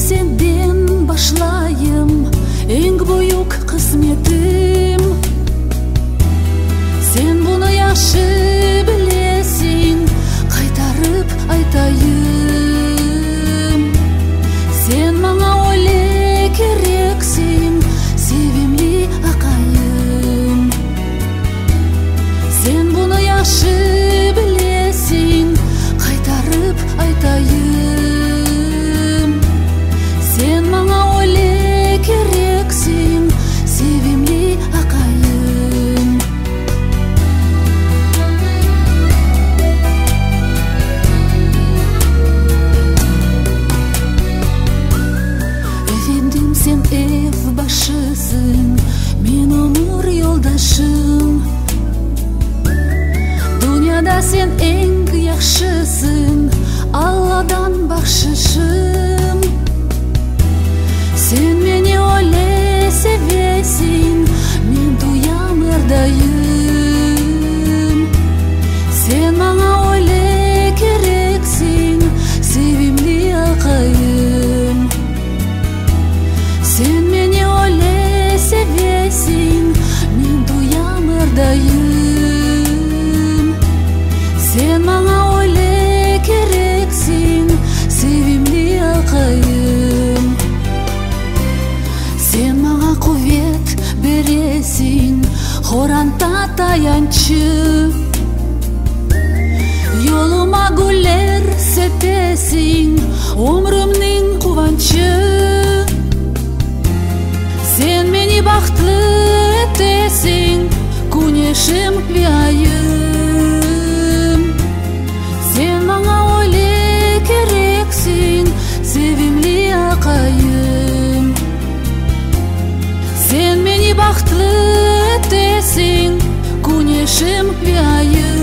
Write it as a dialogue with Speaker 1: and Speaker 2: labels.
Speaker 1: Senden başlayım, eñ büyük qısmetim. Sen bunı yahşı bilesiñ, qaytarıp aytayım. Sen maña öyle kereksiñ, sevimli aqayım. Sen bunı yahşı bilesiñ, qaytarıp aytayım. Sen maña öyle kereksiñ, sevimli aqayım. Efendim, sen ev başısıñ, men ömür yoldaşım. Dünyada sen eñ yahşısıñ, Alladan bahşışım. Sen meni öyle sevesiñ, men duyam er daim. Sen maña öyle kereksiñ, sevimli aqayım. Sen meni öyle sevesiñ, men duyam er daim. Sen maña öyle kereksiñ, sevimli aqayım. Sen maña quvet beresiñ, qoranta tayançı. Yoluma güller sepesiñ, ömrümniñ quvançı. Sen meni bahtlı etesiñ, küneşim ve ayım. Sen maña öyle kereksiñ, sevimli aqayım. Sen meni bahtlı etesiñ, küneşim ve ayım.